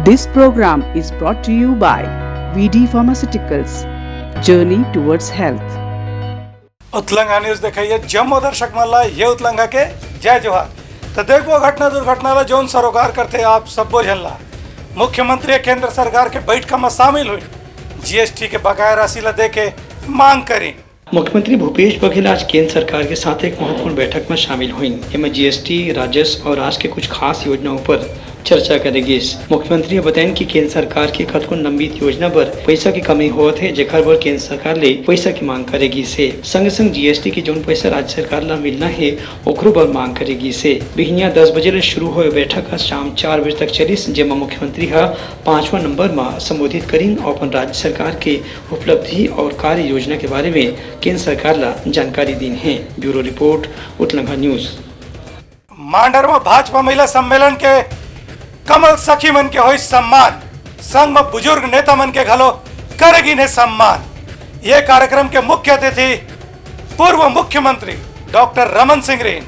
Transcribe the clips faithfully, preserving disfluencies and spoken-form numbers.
This program is brought to you by V D Pharmaceuticals, Journey Towards Health. Utlangha news देखइया जम्मो दर्शक मन ला ये उतलंघा के जय जोहार। तो देखबो घटना दुर्घटना ला जौन सरोकार करथे आप सब्बो झन ला। मुख्यमंत्री केंद्र सरकार के बैठका में शामिल हुई, जीएसटी के बकाया राशि ला देके मांग करी। मुख्यमंत्री भूपेश बघेल आज केंद्र सरकार के साथ एक महत्वपूर्ण बैठक में शामिल हुई। एमा जीएसटी, राजस्व और राज के कुछ खास योजनाओं पर चर्चा करे गिस। मुख्यमंत्री ह बताइन कि केंद्र सरकार के कतको लंबित योजना बर पइसा के कमी होवत हे, जेकर बर केंद्र सरकार ले पइसा के मांग करे गिस हे। संग संग जीएसटी के जौन पइसा राज्य सरकार ला मिलना हे, ओखरो बर मांग करे गिस हे। बिहनिया दस बजे ले शुरू होए बैठक ह शाम चार बजे तक चलिस, जेमा मुख्यमंत्री ह पांचवा नंबर म संबोधित करिन और अपन राज्य सरकार के उपलब्धि और कार्य योजना के बारे में केंद्र सरकार ला जानकारी दीन हे। Bureau report, Utlangha news. Mandar में भाजपा महिला सम्मेलन के कमल सखी मन के होई सम्मान, संग में बुजुर्ग नेता मन के घलो करे गिन हे सम्मान। ये कार्यक्रम के मुख्य अतिथि पूर्व मुख्यमंत्री डॉक्टर रमन सिंह रहिन।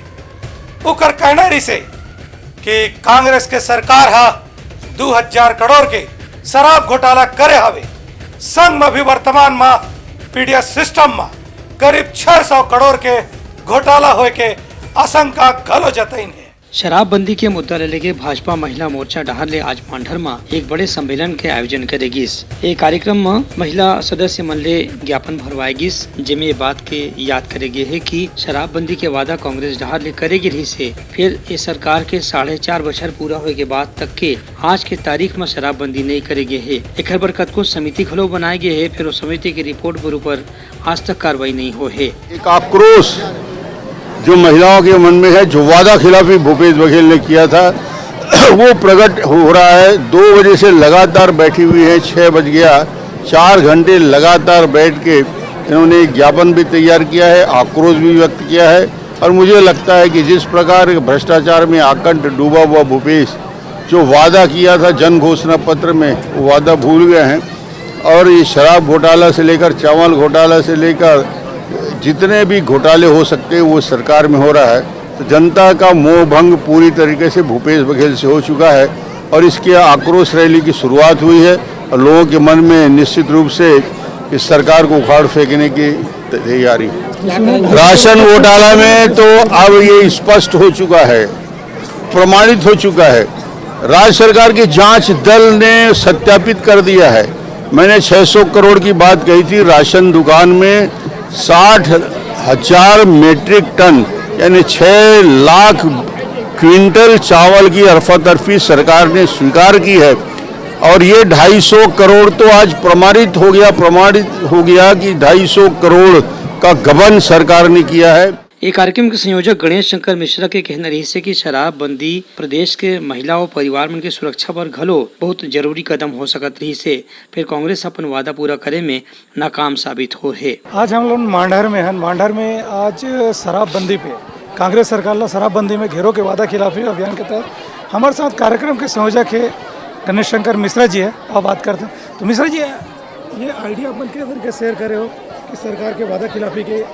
उकर कहना रिसे कि कांग्रेस के सरकार ह दू हजार करोड़ के शराब घोटाला करे हवे, संग में भी वर्तमान में पीडीएस सिस्टम में करीब छह सौ करोड़ के घोटाला होए के आशंका घलो जतइन हे। शराबबंदी के मुद्दा ले लेके भाजपा महिला मोर्चा डहार ले आज मांडर म एक बड़े सम्मेलन के आयोजन करे गिस। ए कार्यक्रम म महिला सदस्य मन ले ज्ञापन भरवाए गिस, जेमे ये बात के याद करे गे हे कि शराबबंदी के वादा कांग्रेस डहार ले करे गे रिहिस हे, फेर ए सरकार के साढ़े चार बछर पूरा होए के बाद तक के आज के तारीख म शराबबंदी नइ करे गे हे। एखर बर कतको समिति घलो बनाए गे हे, फेर ओ समिति के रिपोर्ट बर ऊपर आज तक कार्रवाई नहीं हो हे। एक आक्रोश जो महिलाओं के मन में है, जो वादा खिलाफी भूपेश बघेल ने किया था, वो प्रकट हो रहा है। दो बजे से लगातार बैठी हुई है, छः बज गया, चार घंटे लगातार बैठ के इन्होंने एक ज्ञापन भी तैयार किया है, आक्रोश भी व्यक्त किया है। और मुझे लगता है कि जिस प्रकार भ्रष्टाचार में आकंठ डूबा हुआ भूपेश, जो वादा किया था जन घोषणा पत्र में, वो वादा भूल गए हैं। और ये शराब घोटाला से लेकर, चावल घोटाला से लेकर, जितने भी घोटाले हो सकते हैं, वो सरकार में हो रहा है। तो जनता का मोह भंग पूरी तरीके से भूपेश बघेल से हो चुका है और इसकी आक्रोश रैली की शुरुआत हुई है और लोगों के मन में निश्चित रूप से इस सरकार को उखाड़ फेंकने की तैयारी। राशन घोटाला में तो अब ये स्पष्ट हो चुका है, प्रमाणित हो चुका है। राज्य सरकार की जांच दल ने सत्यापित कर दिया है। मैंने छह सौ करोड़ की बात कही थी, राशन दुकान में साठ हजार मीट्रिक टन, यानी छह लाख क्विंटल चावल की अरफा तरफी सरकार ने स्वीकार की है। और ये ढाई सौ करोड़ तो आज प्रमाणित हो गया, प्रमाणित हो गया कि ढाई सौ करोड़ का गबन सरकार ने किया है। ये कार्यक्रम के संयोजक गणेश शंकर मिश्रा के कहना रहिस हे कि शराबबंदी प्रदेश के महिला और परिवार मन के सुरक्षा बर घलो बहुत जरूरी कदम हो सकत रहिस हे, फेर कांग्रेस अपन वादा पूरा करे में नाकाम साबित हो हे। आज हम लोग मांडर में हैं। मांडर में आज शराबबंदी पे, कांग्रेस सरकार ला शराबबंदी में घेरो के वादा खिलाफी अभियान के तहत हमारे साथ कार्यक्रम के संयोजक है गणेश शंकर मिश्रा जी है। आप बात करते हैं। तो मिश्रा जी, ये आइडिया अपन के तरीके शेयर करे हो कि सरकार के वादा खिलाफी के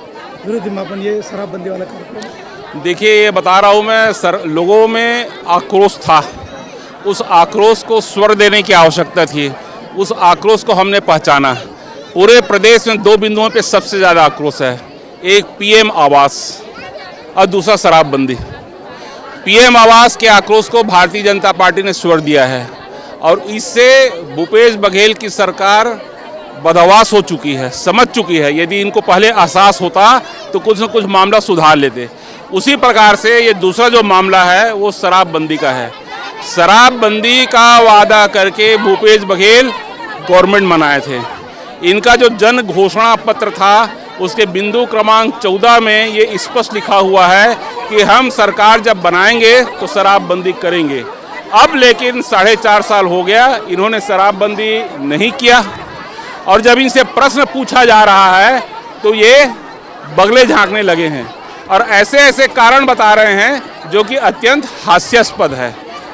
विरुद्ध में अपन ये शराबबंदी वाला कार्यक्रम? देखिए, ये बता रहा हूँ मैं सर, लोगों में आक्रोश था, उस आक्रोश को स्वर देने की आवश्यकता थी, उस आक्रोश को हमने पहचाना। पूरे प्रदेश में दो बिंदुओं पे सबसे ज़्यादा आक्रोश है, एक पीएम आवास और दूसरा शराबबंदी। पीएम आवास के आक्रोश को भारतीय जनता पार्टी ने स्वर दिया है और इससे भूपेश बघेल की सरकार बदहवास हो चुकी है, समझ चुकी है। यदि इनको पहले एहसास होता तो कुछ न कुछ मामला सुधार लेते। उसी प्रकार से ये दूसरा जो मामला है वो शराबबंदी का है। शराबबंदी का वादा करके भूपेश बघेल गवर्नमेंट बनाए थे। इनका जो जन घोषणा पत्र था उसके बिंदु क्रमांक चौदह में ये स्पष्ट लिखा हुआ है कि हम सरकार जब बनाएंगे तो शराबबंदी करेंगे। अब लेकिन साढ़े चार साल हो गया, इन्होंने शराबबंदी नहीं किया और जब इनसे प्रश्न पूछा जा रहा है तो ये बगले झांकने लगे हैं और ऐसे ऐसे कारण बता रहे हैं जो कि अत्यंत हास्यास्पद है।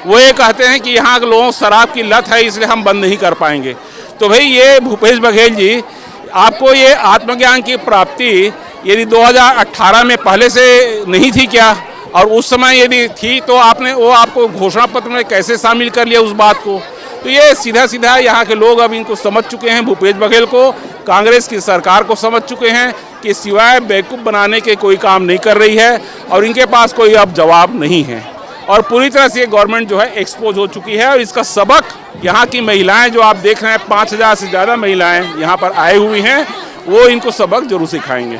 वो ये कहते हैं कि यहाँ के लोगों को शराब की लत है, इसलिए हम बंद नहीं कर पाएंगे। तो भाई, ये भूपेश बघेल जी, आपको ये आत्मज्ञान की प्राप्ति यदि दो हज़ार अठारह में पहले से नहीं थी क्या, और उस समय यदि थी तो आपने वो, आपको घोषणा पत्र में कैसे शामिल कर लिया उस बात को? तो ये सीधा सीधा यहाँ के लोग अब इनको समझ चुके हैं, भूपेश बघेल को, कांग्रेस की सरकार को समझ चुके हैं कि सिवाय बेवकूफ़ बनाने के कोई काम नहीं कर रही है और इनके पास कोई अब जवाब नहीं है। और पूरी तरह से ये गवर्नमेंट जो है एक्सपोज हो चुकी है और इसका सबक यहाँ की महिलाएं जो आप देख रहे हैं, पाँच हज़ार से ज़्यादा महिलाएं यहाँ पर आई हुई हैं, वो इनको सबक जरूर सिखाएंगे।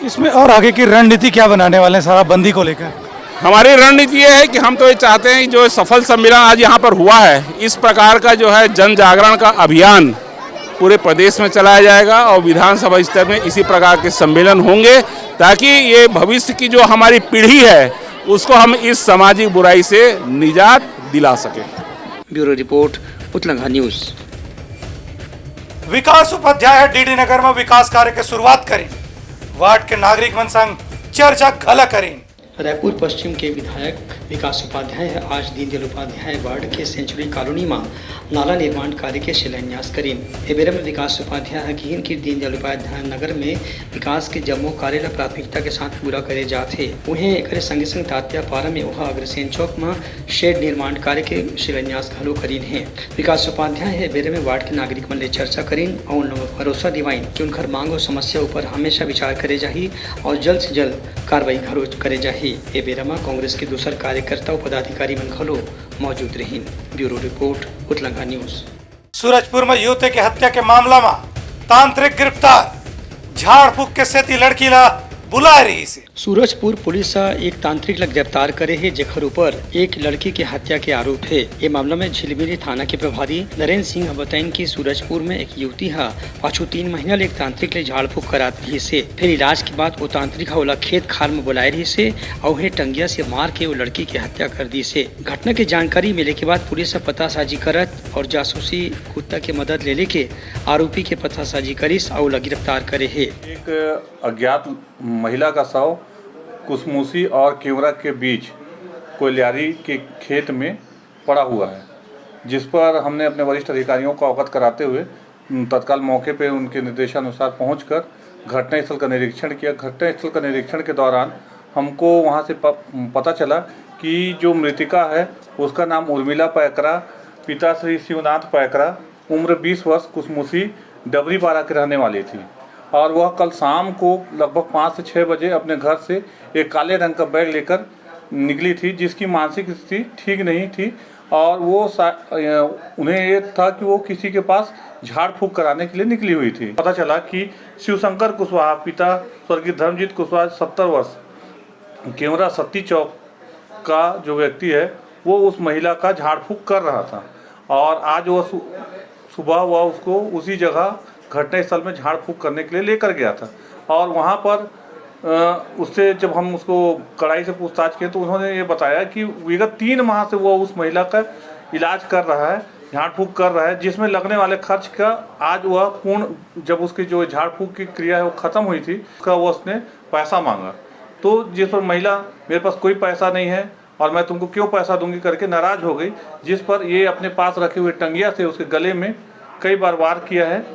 इसमें और आगे की रणनीति क्या बनाने वाले हैं शराबबंदी को लेकर? हमारी रणनीति ये है कि हम तो ये चाहते हैं कि जो सफल सम्मेलन आज यहाँ पर हुआ है, इस प्रकार का जो है जन जागरण का अभियान पूरे प्रदेश में चलाया जाएगा और विधानसभा स्तर में इसी प्रकार के सम्मेलन होंगे, ताकि ये भविष्य की जो हमारी पीढ़ी है, उसको हम इस सामाजिक बुराई से निजात दिला सकें। Bureau report, Utlangha news. Vikas Upadhyay ह डीडी नगर म विकास कार्य के शुरुआत करिन। वार्ड के नागरिक मन संग चर्चा घला करिन। रायपुर पश्चिम के विधायक विकास उपाध्याय ह आज दीनदयाल उपाध्याय वार्ड के सेंचुरी कॉलोनी म नाला निर्माण कार्य के शिलान्यास करिन। ए बेरा म विकास उपाध्याय ह किहिन कि दीनदयाल उपाध्याय नगर में विकास के जम्मो कार्य ल प्राथमिकता के साथ पूरा करे जात हे। उहें, एकरे संगे संग तात्यापारा में ओहा अग्रसेन चौक म शेड निर्माण कार्य के शिलान्यास घलो करिन हे। विकास उपाध्याय ह ए बेरा में वार्ड के नागरिक मन ले चर्चा करिन अउ उन लोगों को भरोसा दिवाइन कि उनकर मांग अउ समस्या ऊपर हमेशा विचार करे जाही अउ जल्द से जल्द कार्रवाई घलो करे जाही। ए बेरा म कांग्रेस के दूसर कार्यकर्ता अउ पदाधिकारी मन घलो मौजूद रहिन। Bureau report, Utlangha news. Surajpur म युवती के हत्या के मामला म तांत्रिक गिरफ्तार, झाड़ फूक के सेती लड़की ला बुलाए रहिस हे। सूरजपुर पुलिस ह एक तांत्रिक ल गिरफ्तार करे हे, जेखर ऊपर एक लड़की के हत्या के आरोप हे। ये मामला में झिलमिली थाना के प्रभारी नरेंद्र सिंह ह बताइन कि सूरजपुर में एक युवती ह पाछू तीन महीना ले एक तांत्रिक ले झाड़ फूक करात रहिस हे। फिर इलाज के बाद वो तांत्रिक ह ओला खेत खार में बुलाए रहिस हे अउ उहें टंगिया से मार के वो लड़की के हत्या कर दिस हे। घटना के जानकारी मिले के बाद पुलिस ह पतासाजी करत और जासूसी कुत्ता के मदद ले लेके आरोपी के पतासाजी करिस अउ ओला गिरफ्तार करे हे। एक अज्ञात महिला का शव कुसमुसी और केवरा के बीच कोयलियारी के खेत में पड़ा हुआ है, जिस पर हमने अपने वरिष्ठ अधिकारियों को अवगत कराते हुए तत्काल मौके पर उनके निर्देशानुसार पहुंचकर घटनास्थल का निरीक्षण किया। घटनास्थल का निरीक्षण के दौरान हमको वहां से प-, पता चला कि जो मृतिका है, उसका नाम उर्मिला पैकरा, पिता श्री शिवनाथ पैकरा, उम्र बीस वर्ष, कुसमुसी डबरीपारा की रहने वाली थी और वह कल शाम को लगभग पाँच से छः बजे अपने घर से एक काले रंग का बैग लेकर निकली थी, जिसकी मानसिक स्थिति ठीक नहीं थी और वो सा-, अ, उन्हें ये था कि वो किसी के पास झाड़ फूक कराने के लिए निकली हुई थी। पता चला कि शिवशंकर कुशवाहा, पिता स्वर्गीय धर्मजीत कुशवाहा, सत्तर वर्ष, केवरा सत्ती चौक का जो व्यक्ति है, वो उस महिला का झाड़ फूक कर रहा था और आज वह सु-, सुबह वह उसको उसी जगह घटनास्थल में झाड़ फूक करने के लिए लेकर गया था और वहाँ पर, अ, उससे जब हम उसको कड़ाई से पूछताछ किए तो उन्होंने ये बताया कि विगत तीन माह से वह उस महिला का इलाज कर रहा है, झाड़ फूक कर रहा है, जिसमें लगने वाले खर्च का आज वह पूर्ण, जब उसकी जो झाड़ फूक की क्रिया है वो ख़त्म हुई थी, उसका वो उसने पैसा मांगा। तो जिस पर महिला, "मेरे पास कोई पैसा नहीं है और मैं तुमको क्यों पैसा दूंगी?" करके नाराज हो गई, जिस पर ये अपने पास रखे हुए टंगिया से उसके गले में कई बार वार किया है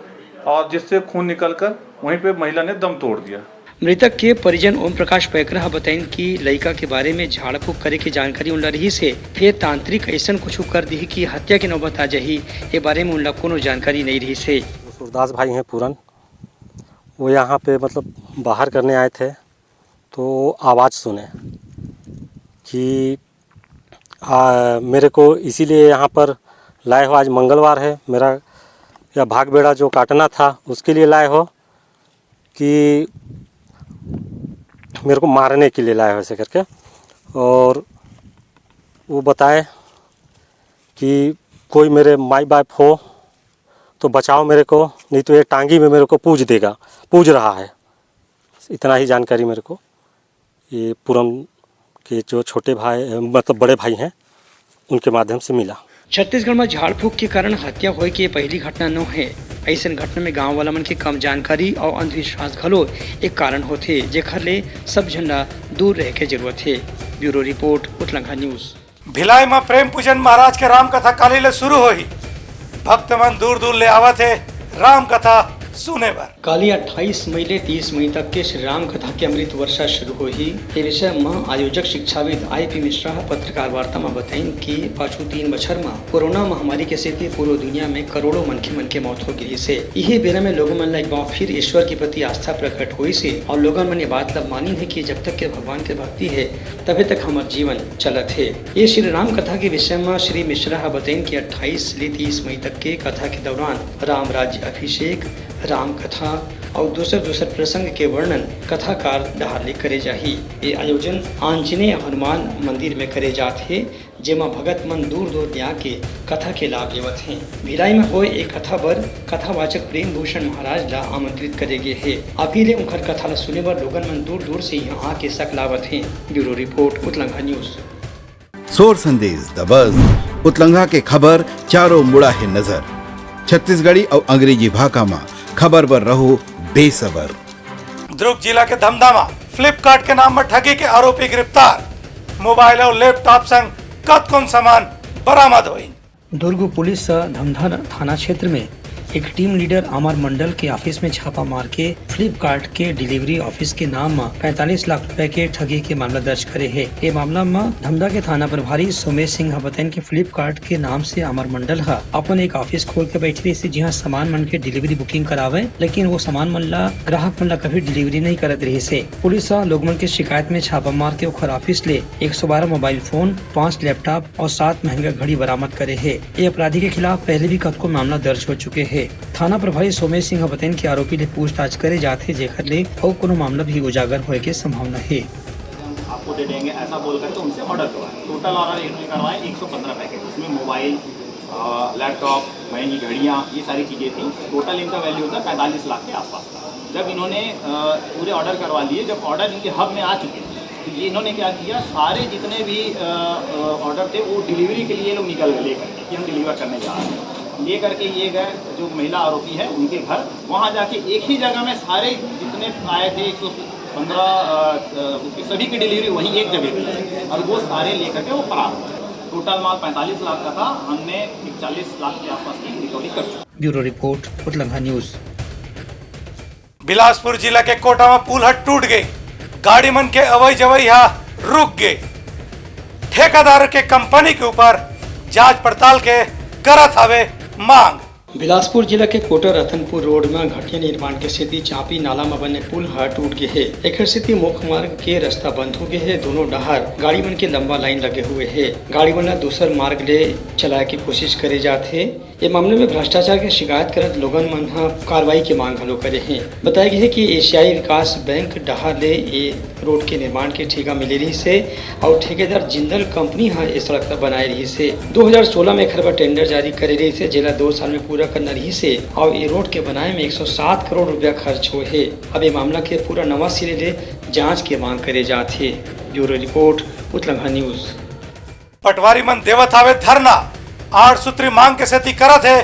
और जिससे खून निकलकर वहीं पे महिला ने दम तोड़ दिया। मृतक के परिजन ओम प्रकाश पैकरा ह बताइन कि लइका के बारे में झाड़ फूक करे के जानकारी उनला रिहिस हे, फेर तांत्रिक अइसन कुछु कर दिही कि हत्या के नौबत आ जाही, ए बारे में उनला कोनो जानकारी नइ रिहिस हे। सूरदास भाई हैं पूरन, वो यहाँ पे मतलब बाहर करने आए थे, तो आवाज़ सुने कि आ, मेरे को इसीलिए यहाँ पर लाए हो, आज मंगलवार है, मेरा या भाग बेड़ा जो काटना था उसके लिए लाए हो कि मेरे को मारने के लिए लाए हो, ऐसे करके। और वो बताए कि कोई मेरे माई बाप हो तो बचाओ मेरे को, नहीं तो ये टांगी में मेरे को पूज देगा, पूज रहा है। इतना ही जानकारी मेरे को ये पूरन के जो छोटे भाई, मतलब बड़े भाई हैं, उनके माध्यम से मिला। छत्तीसगढ़ में झाड़ फूक के कारण हत्या होए के पहली घटना नो हे। अइसन घटना में गांव वाला मन के कम जानकारी और अंधविश्वास घलो एक कारण होथे, जेखर ले सब झन ला दूर रहे के जरूरत हे। Bureau report, Utlangha news. Bhilai म प्रेम पूजन महाराज के रामकथा काली ले शुरू होही। भक्त मन दूर दूर ले आवत हे रामकथा सुने बर। काली अट्ठाईस मई ले तीस मई तक के श्री राम कथा के अमृत वर्षा शुरू होही। ये विषय म आयोजक शिक्षाविद आई पी मिश्रा ह पत्रकार वार्ता म बताइन कि पाछू तीन बछर म कोरोना महामारी के सेती पूरा दुनिया में करोड़ों मनखे मन के मौत हो गिस हे। इही बेरा में लोगन मन ला एक बार फिर ईश्वर के प्रति आस्था प्रकट होइस हे और लोगन मन ये बात ला मानिन हे कि जब तक के भगवान के भक्ति हे, तभे तक हमर जीवन चलत हे। ये श्री राम कथा के विषय म श्री मिश्रा ह बताइन कि अट्ठाईस ले तीस मई तक के कथा के दौरान राम राज्य अभिषेक, राम कथा अउ दूसर दूसर प्रसंग के वर्णन कथाकार डहार ले करे जाही। ये आयोजन आंजनेय हनुमान मंदिर में करे जात हे, जेमा भगत मन दूर दूर ले आके कथा के लाभ लेवत हें। भिलाई में होए एक कथा बर कथावाचक प्रेम भूषण महाराज ला आमंत्रित करे गे हे। अभी ले उनकर कथा ला सुने बर लोगन मन दूर दूर से यहाँ आके सकलावत हें। Bureau report, Utlangha news. सोर संदेश दबस, उतलंघा के खबर चारों मुड़ा हे नजर। छत्तीसगढ़ी अउ अंग्रेजी भाखा म खबर बर रहो बेसबर। दुर्ग जिला के धमधा म Flipkart के नाम म ठगी के आरोपी गिरफ्तार। मोबाइल अउ लैपटॉप संग कतकोन सामान बरामद होइन। दुर्ग पुलिस ह धमधा थाना क्षेत्र में एक टीम लीडर अमर मंडल के ऑफिस में छापा मार के Flipkart के डिलीवरी ऑफिस के नाम म पैंतालीस लाख रुपए के ठगी के मामला दर्ज करे हे। ये मामला म धमधा के थाना प्रभारी सोमेश सिंह ह बताइन कि Flipkart के नाम से अमर मंडल ह अपन एक ऑफिस खोल के बैठे रहिस हे, जिहां सामान मन के डिलीवरी बुकिंग करावे, लेकिन वो सामान मन ला ग्राहक मन ला कभी डिलीवरी नहीं करत रहिस हे। पुलिस ह लोग मन के शिकायत में छापा मार के ओखर ऑफिस ले एक सौ बारह मोबाइल फोन, पांच लैपटॉप और सात महंगा घड़ी बरामद करे हे। ये अपराधी के खिलाफ पहले भी कतको मामला दर्ज हो चुके हे। थाना प्रभारी सोमेश सिंह ह बतइन कि आरोपी ले पूछताछ करे जात हे, जेकर ले अउ कोनो मामला भी उजागर होए के संभावना हे। आपको दे देंगे, ऐसा बोल करके उनसे ऑर्डर करवाए। टोटल ऑर्डर इन्होंने करवाए एक सौ पन्द्रह पैकेट, इसमें मोबाइल, अ, लैपटॉप, महंगी घड़ियाँ, ये सारी चीज़ें थी। टोटल इनका वैल्यू होता है पैंतालीस लाख के आसपास का। जब इन्होंने, अ, पूरे ऑर्डर करवा लिए, जब ऑर्डर इनके हब में आ चुके थे, तो ये इन्होंने क्या किया, सारे जितने भी, अ, अ, ऑर्डर थे, वो डिलीवरी के लिए लोग निकल गए लेकर के कि हम डिलीवर करने जा रहे हैं। ले करके ये गए, जो महिला आरोपी है, उनके घर, वहाँ जाके एक ही जगह में सारे जितने आए थे, एक सौ पन्द्रह, अ, अ, उसकी सभी की डिलीवरी वहीं एक जगह की है और वो सारे लेकर के वो फरार हो गए। टोटल माल पैंतालीस लाख का था, हमने इकतालीस लाख के आसपास की रिकवरी कर चुके। Bureau report, Utlangha news. Bilaspur जिला के कोटा म पुल ह टूट गे, गाड़ी मन के अवई जवई ह रुक गे। ठेकेदार के कंपनी के ऊपर जांच पड़ताल के करत हवे मांग। बिलासपुर जिला के कोटा रतनपुर रोड म घटिया निर्माण के सेती चांपी नाला म बने पुल ह टूट गे हे। एखर सेती मुख्य मार्ग के रस्ता बंद हो गे हे। दोनों डहार गाड़ी मन के लंबा लाइन लगे हुए हे। गाड़ी मन ल दूसर मार्ग ले चलाए के कोशिश करे जात हे। ये मामले में भ्रष्टाचार के शिकायत करत लोगन मन ह कार्रवाई के मांग घलो करे हे। बताया गया है कि एशियाई विकास बैंक डहार ले ये रोड के निर्माण के ठेका मिले रहिस हे अउ ठेकेदार जिंदल कंपनी ह ये सड़क ल बनाए रहिस हे। दो हज़ार सोलह में एखर बर टेंडर जारी करे रहिस हे, जेला दो साल में पूरा करना रहिस हे अउ ये रोड के बनाए में एक सौ सात करोड़ रुपया खर्च होए हे। अब ये मामला के पूरा नवा सिरे ले जांच के मांग करे जात हे। Bureau report, Utlangha news. पटवारी मन देवत हावे धरना, आठ सूत्री मांग के सेती करत हे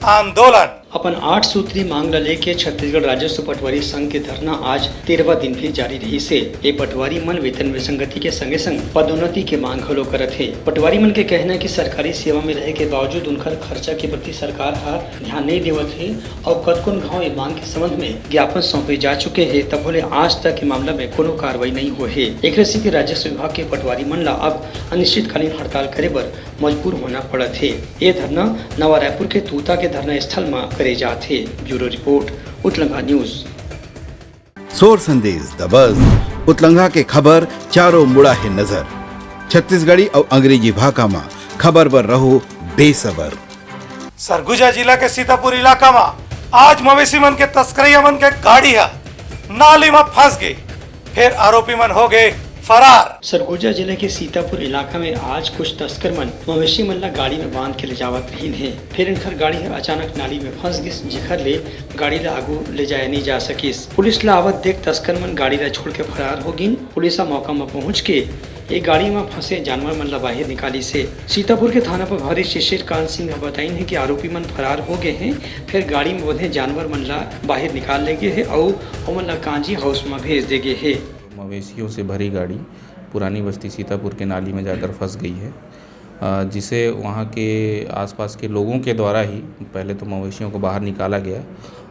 आंदोलन। अपन आठ सूत्री मांग ल लेके छत्तीसगढ़ राजस्व पटवारी संघ के धरना आज तेरहवां दिन भी जारी रहिस हे। ये पटवारी मन वेतन विसंगति के संगे संग पदोन्नति के मांग घलो करत हे। पटवारी मन के कहना हे कि सरकारी सेवा में रहे के बावजूद उनकर खर्चा के प्रति सरकार ह ध्यान नहीं देवत हे अउ कतकोन घांव ये मांग के संबंध में ज्ञापन सौंपे जा चुके हे, तभो ले आज तक ये मामला में कोनो कार्रवाई नहीं होए हे। एकरे सेती राजस्व विभाग के पटवारी मन ला अब अनिश्चितकालीन हड़ताल करे बर मजबूर होना पड़त हे। ये धरना नवा रायपुर के तूता के धरना स्थल म करे जात हे। Bureau report, Utlangha news. सोर संदेश दबस, उतलंघा के खबर चारों मुड़ा हे नजर। छत्तीसगढ़ी अउ अंग्रेजी भाखा म खबर बर रहो बेसबर। सरगुजा जिला के सीतापुर इलाका म आज मवेशी मन के तस्करइया मन के गाड़ी ह नाली म फंस गे, फेर आरोपी मन हो गे फरार। सरगुजा जिले के सीतापुर इलाका में आज कुछ तस्कर मन मवेशी मन ला गाड़ी में बांध के ले जावत रहिन हे, फेर इनकर गाड़ी ह अचानक नाली में फंस गिस, जेखर ले गाड़ी ला आगू ले जाया नहीं जा सकिस। पुलिस ला आवत देख तस्कर मन गाड़ी ला छोड़ के फरार हो गिन। पुलिस ह मौका म पहुंच के ये गाड़ी म फंसे जानवर मन ला बाहिर निकालिस हे। सीतापुर के थाना प्रभारी शिशिर कांत सिंह ह बताइन हे कि आरोपी मन फरार हो गए हें, फेर गाड़ी म बंधे जानवर मन ला बाहिर निकाल ले गे हे अउ ओमन ला कांजी हाउस म भेज दे गे हे। मवेशियों से भरी गाड़ी पुरानी बस्ती सीतापुर के नाली में जाकर फंस गई है, अ, जिसे वहाँ के आसपास के लोगों के द्वारा ही पहले तो मवेशियों को बाहर निकाला गया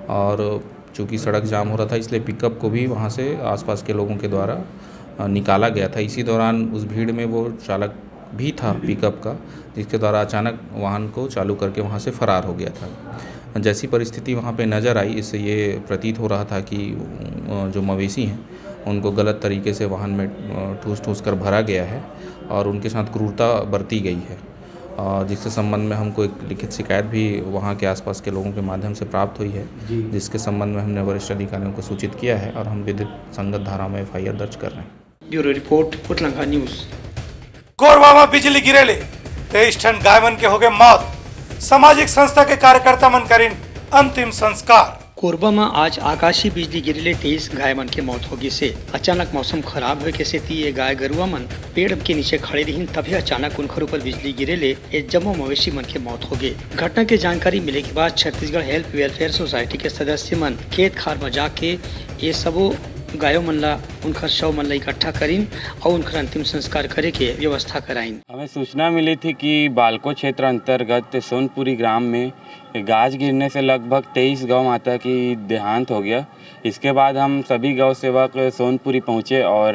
और चूँकि सड़क जाम हो रहा था, इसलिए पिकअप को भी वहाँ से आसपास के लोगों के द्वारा, अ, निकाला गया था। इसी दौरान उस भीड़ में वो चालक भी था पिकअप का, जिसके द्वारा अचानक वाहन को चालू करके वहाँ से फरार हो गया था। जैसी परिस्थिति वहाँ पे नज़र आई, इससे ये प्रतीत हो रहा था कि, अ, जो मवेशी हैं, उनको गलत तरीके से वाहन में, अ, ठूस ठूस कर भरा गया है और उनके साथ क्रूरता बरती गई है। अ, जिसके संबंध में हमको एक लिखित शिकायत भी वहाँ के आसपास के लोगों के माध्यम से प्राप्त हुई है, जी। जिसके संबंध में हमने वरिष्ठ अधिकारियों को सूचित किया है और हम विधिक संगत धारा में एफआईआर दर्ज कर रहे हैं। Bureau report, Utlanga news. Korba म बिजली गिरे ले तेईस ठन गाय मन के होगे मौत। सामाजिक संस्था के कार्यकर्ता मन करिन अंतिम संस्कार। कोरबा म आज आकाशीय बिजली गिरे ले तेईस गाय मन के मौत हो गिस हे। अचानक मौसम खराब होए के सेती ये गाय गरुवा मन पेड़ के नीचे खड़े रिहिन, तभे अचानक उनखर ऊपर बिजली गिरे ले ये जम्मो मवेशी मन के मौत हो गे। घटना के जानकारी मिले के बाद छत्तीसगढ़ हेल्प वेलफेयर सोसाइटी के सदस्य मन खेत खार म जाके ये सबो गायों मन ला, उनखर शव मन ला इकट्ठा करिन अउ उनखर अंतिम संस्कार करे के व्यवस्था कराइन। हमें सूचना मिली थी कि बालको क्षेत्र अंतर्गत सोनपुरी ग्राम में गाज गिरने से लगभग तेईस गौ माता की देहांत हो गया। इसके बाद हम सभी गौ सेवक सोनपुरी पहुँचे और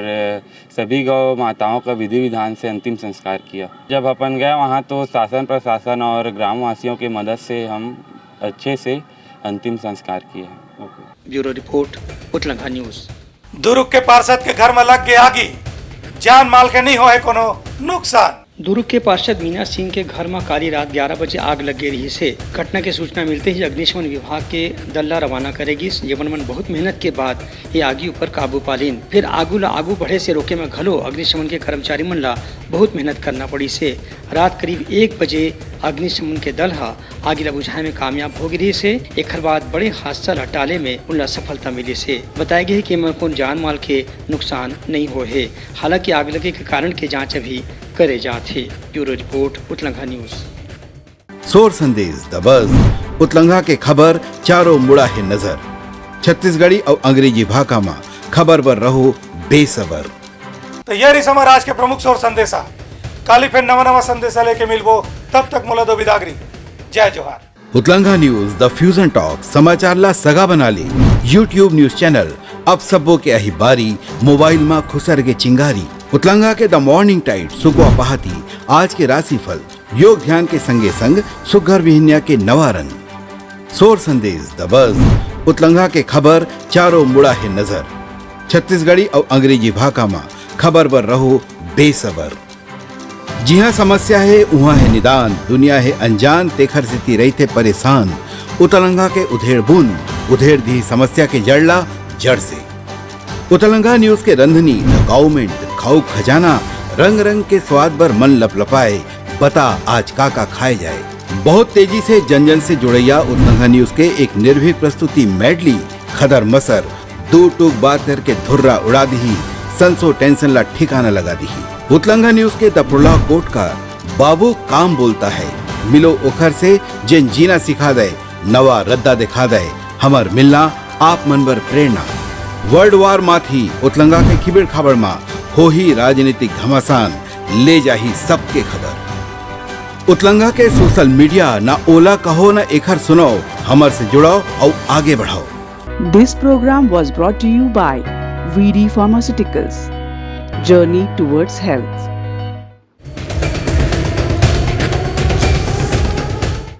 सभी गौ माताओं का विधि विधान से अंतिम संस्कार किया। जब अपन गए वहाँ तो शासन प्रशासन और ग्रामवासियों की मदद से हम अच्छे से अंतिम संस्कार किए हैं। Okay. Bureau report, Utlanga news. Durg के पार्षद के घर म लग गे आगी, जान माल के नइ होए कोनो नुकसान। दुरुग के पार्षद मीना सिंह के घर म काली रात ग्यारह बजे आग लग गे रिहिस हे। घटना के सूचना मिलते ही अग्निशमन विभाग के दल ला रवाना करे गिस, जेमन मन बहुत मेहनत के बाद ये आगी ऊपर काबू पा लिन। फिर आगू ला आगू बढ़े से रोके म घलो अग्निशमन के कर्मचारी मन ला बहुत मेहनत करना पड़िस हे। रात करीब एक बजे अग्निशमन के दल ह आगी ला बुझाए में कामयाब हो गे रिहिस हे। एखर बाद बड़े हादसा ला टाले में उनला सफलता मिलिस हे। बताया गे हे कि एमा कोनो जान माल के नुकसान नइ होए हे। हालांकि आग लगे के कारण के जांच अभी करे जात हे। Bureau report, Utlanga news. सोर संदेश द बज, उतलंगा के खबर चारों मुड़ा हे नजर। छत्तीसगढ़ी अउ अंग्रेजी भाखा म खबर बर रहो बेसबर। त ये रिहिस हमर आज के प्रमुख सोर संदेशा। काली फेर नवा नवा संदेशा लेके मिलबो, तब तक मोला दो बिदागरी। जय जोहार। उतलंगा न्यूज़ द फ्यूजन टॉक समाचार ला सगा बना ले। YouTube न्यूज़ चैनल अब सबो के अही बारी, मोबाइल मा खुसर गे चिंगारी। उतलंगा के द मॉर्निंग टाइड सुकवा पहाती, आज के राशिफल, योग ध्यान के संगे संग सुग्घर बिहनिया के नवा रंग। सोर संदेश द बज, उतलंगा के खबर चारों मुड़ा हे नजर। छत्तीसगढ़ी अउ अंग्रेजी भाखा मा खबर बर रहो बेसबर। जिहाँ समस्या हे, उहाँ हे निदान, दुनिया हे अनजान, तेखर सेती रहिथे परेशान। उतलंगा के उधेड़ बुन, उधेड़ दिही समस्या के जड़ ला जड़ से। उतलंगा न्यूज़ के रंधनी, द गाउमेंट, खाऊ खजाना, रंग रंग के स्वाद बर मन लपलपाए, बता आज का का खाए जाए। बहुत तेजी से जन जन से जुड़ैया उतलंगा न्यूज़ के एक निर्भीक प्रस्तुति मेडली, खदर मसर, दू टूक बात करके धुर्रा उड़ा दिही, संसो टेंशन ला ठिकाना लगा दिही। उतलंगा न्यूज़ के दपड़ला कोटकार, बाबू काम बोलता है, मिलो ओखर से जेन जीना सिखा दे, नवा रद्दा दिखा दे, हमर मिलना आप मन बर प्रेरणा। वर्ल्ड वार माथी उतलंगा के खिबेड़ खाबड़ मा होही राजनीतिक घमासान, ले जाही सबके खबर। उतलंगा के सोशल मीडिया ना ओला कहो ना एखर सुनाओ, हमर से जुड़ाओ अउ आगे बढ़ाओ। This program was brought to you by V D Pharmaceuticals. Journey towards health.